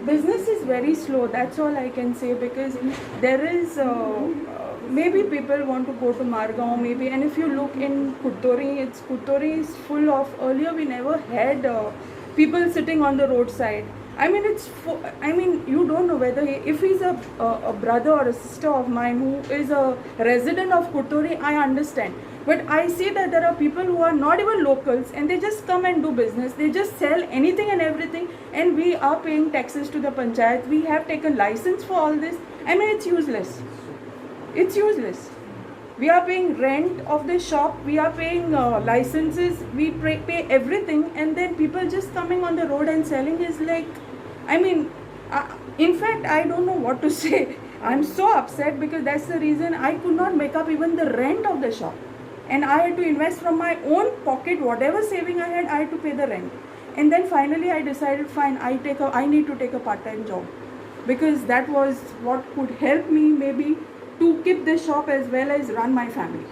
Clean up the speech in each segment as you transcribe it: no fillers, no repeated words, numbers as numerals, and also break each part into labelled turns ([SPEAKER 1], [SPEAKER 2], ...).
[SPEAKER 1] Business is very slow, that's all I can say, because there is maybe people want to go to Margao, maybe. And if you look in Curtorim, it's Curtorim is full of, earlier we never had people sitting on the roadside. I mean, I mean, you don't know whether if he's a brother or a sister of mine who is a resident of Curtorim, I understand. But I see that there are people who are not even locals and they just come and do business. They just sell anything and everything, and we are paying taxes to the panchayat. We have taken license for all this. I mean, it's useless. It's useless. We are paying rent of the shop, we are paying licenses, we pay everything, and then people just coming on the road and selling is like, I mean, in fact, I don't know what to say. I'm so upset because that's the reason I could not make up even the rent of the shop. And I had to invest from my own pocket, whatever saving I had to pay the rent. And then finally I decided, fine, I need to take a part-time job, because that was what could help me maybe to keep this shop as well as run my family.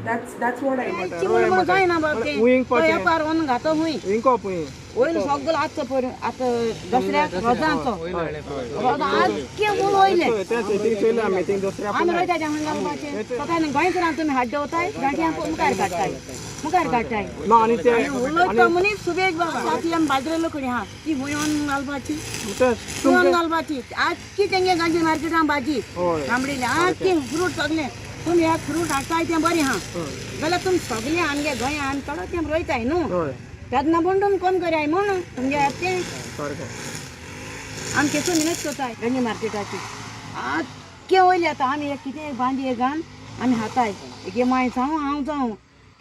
[SPEAKER 1] That's what I did.
[SPEAKER 2] चिमूल म्हणून जायना बाब तें.
[SPEAKER 3] उयींग
[SPEAKER 2] तो वेपार व्हरून घातो हुंय.
[SPEAKER 3] विंकोप हुंय.
[SPEAKER 2] वयलो सगलो आसचो पयर आतां दसऱ्याक रोजांचो रोजां आख्खें मूळ वयलें.
[SPEAKER 3] तेंच थिंग चोयलें आमी थिंग दुसऱ्या.
[SPEAKER 2] आमी रोयता तें हुंय घालपाचें सकाळीं गोंयकारांक तुमी हाड दवरताय, गांठयां मुखार काडटाय, मुखार काडटाय.
[SPEAKER 3] ना आनी ते
[SPEAKER 2] उलयता मनीस सुबेज बाबा. आतां आमी बाजरे लोकडी आहा ती हुंय व्हरून घालपाची.
[SPEAKER 3] तेंच.
[SPEAKER 2] हुंय व्हरून घालपाची आख्खी तेंगे गांजी मार्केटान भाजी
[SPEAKER 3] हय.
[SPEAKER 2] तांबडीली आख्खी फ्रूट सगळें. तुमी हे फ्रूट हाडटाय तें बरें आहा जाल्यार तुमी सगळें आमगे गोंयान थोडो तें रोयताय न्हू.
[SPEAKER 3] हय.
[SPEAKER 2] तेन्ना म्हणून कोण करयाय म्हण तुमगे तें.
[SPEAKER 3] सारकें.
[SPEAKER 2] आमी केसो मिनत करताय गंजी मार्केटाची आख्खें वयले. आतां आमी एक कितें एक बांदी एक घान आमी हाताय एक मांय जावं हांव जावं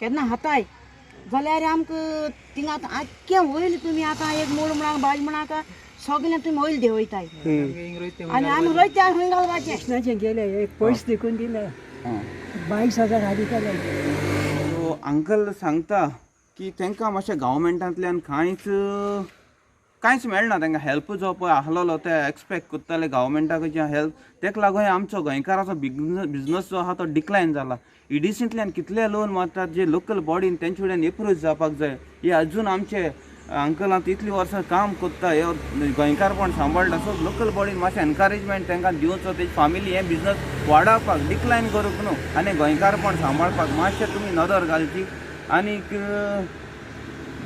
[SPEAKER 2] केन्ना हाताय जाल्यार आमकां थिंगा आतां आख्खें वयलें. तुमी आतां एक मूळ म्हणाक भाजी म्हणाक सगळें तुमी वयल देंवयताय आनी आमी रोयताय खंय घालपाचें.
[SPEAKER 4] कृष्णाचे गेले एक पयस देखून दिले, 22,000 हाडी केले.
[SPEAKER 5] सो अंकल सांगता की तांकां मातशें गव्हर्मेंटांतल्यान कांयच कांयच मेळना. तांकां हेल्प जो पळय आसलेलो ते एक्सपेक्ट करताले गव्हर्मेंटा कडच्यान हेल्प. ताका लागून आमचो गोंयकाराचो बिजनस जो आहा तो डिक्लायन जाला. ईडीसींतल्यान कितले लोन मारतात जे लोकल बॉडीन तेंचे कडेन एप्रोच जावपाक जाय. हे अजून आमचे अंकलान इतलीं वर्सां काम करता, हे गोंयकारपण सांबाळटा. सो लोकल बॉडीन मातशें एनकरेजमेंट तांकां दिवचो, तेजी फामिली हे बिजनस वाडोवपाक, डिक्लायन करूंक न्हू, आनी गोंयकारपण सांबाळपाक मातशें तुमी नदर घालची. आनीक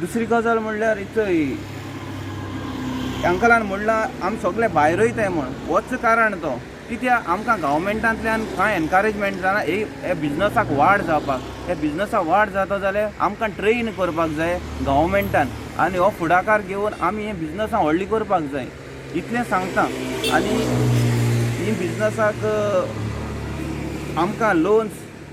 [SPEAKER 5] दुसरी गजाल म्हणल्यार इथंय अंकलान म्हणलां आमी सगळे भायर वयताय म्हण, होच कारण तो कित्याक आमकां गव्हर्मेंटांतल्यान कांय एनकरेजमेंट जायना हे हे बिजनसाक वाड जावपाक. हे बिजनसाक वाड जाता जाल्यार आमकां ट्रेन करपाक जाय गव्हर्मेंटान आनी हो फुडाकार घेवन आमी हे बिजनसां व्हडली करपाक जाय, इतलें सांगता. आनी ही बिजनसाक आमकां लोन्स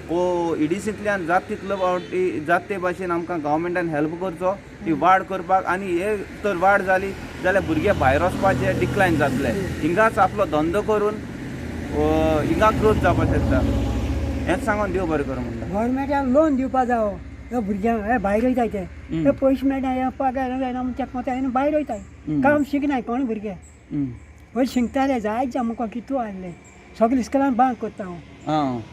[SPEAKER 5] वो ईडीसींतल्यान जात तितलो फावटी जात ते भाशेन आमकां गव्हर्मेंटान हेल्प करचो ती वाड करपाक. आनी हे तर वाड जाली जाल्यार भुरगे भायर वचपाचे डिक्लायन जातले, हिंगाच आपलो धंदो करून हिंगा ग्रोथ जावपाक शकता. हेंच सांगून देव बरें करूं म्हणटा.
[SPEAKER 4] गव्हर्मेंटान लोन दिवपा जावो ह्या भुरग्यांक. हे भायर वयताय ते, ते पयशे मेळना, हे पगार जायना म्हण तेका मागीर भायर वयताय. काम शिकनाय कोण भुरगे. पयलीं शिकताले जायते, आमकां कितू आहले सगळे इस्कुलान बांक करता हांव.
[SPEAKER 5] आं.